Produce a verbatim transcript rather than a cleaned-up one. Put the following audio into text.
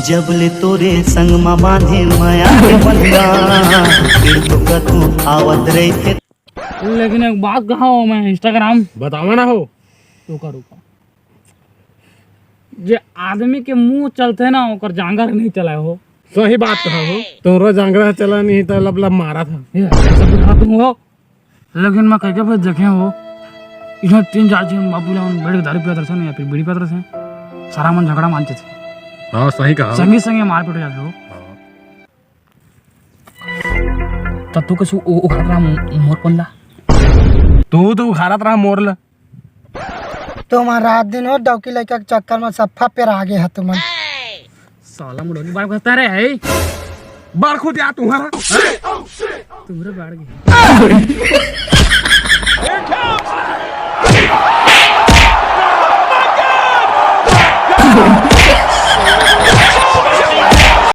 जब ले तोरे संग म बांधे मया के बंधना, फिर तो कतहूँ आवत रहिथे। लेकिन एक बात कहा हो मैं, Instagram बतावा ना हो। रुका, रुका। जे आदमी के मुंह चलथे ना, ओकर जांगर नहीं चलाए हो। सही बात कहा हो, तोरो जांगर चला नहीं त लब लब मारा था। ये सब बुझा तुम हो। लेकिन मैं कह के बस देखे हो, इधर तीन चार झन बाबू ला मन बैठ के दारू पियत रहिथे या फिर बीड़ी पियत रहिथे, सारा मन झगड़ा मांजथे। हाँ, सही कहा। संगी संगी मारपीट हो जाथे हो। त तू कइसे उ-, उघारत रहा मोर पन ला? तू तो उघारत रहा मोर ला। तुमन रात दिन हो डौकी लइका के चक्कर म सफ्फा पेरा गे ह तुमन। साला मुड़ोनी बाल घसता रे है। बाल खुद या तुम्हारा। तुम्हारे बाढ़ गए।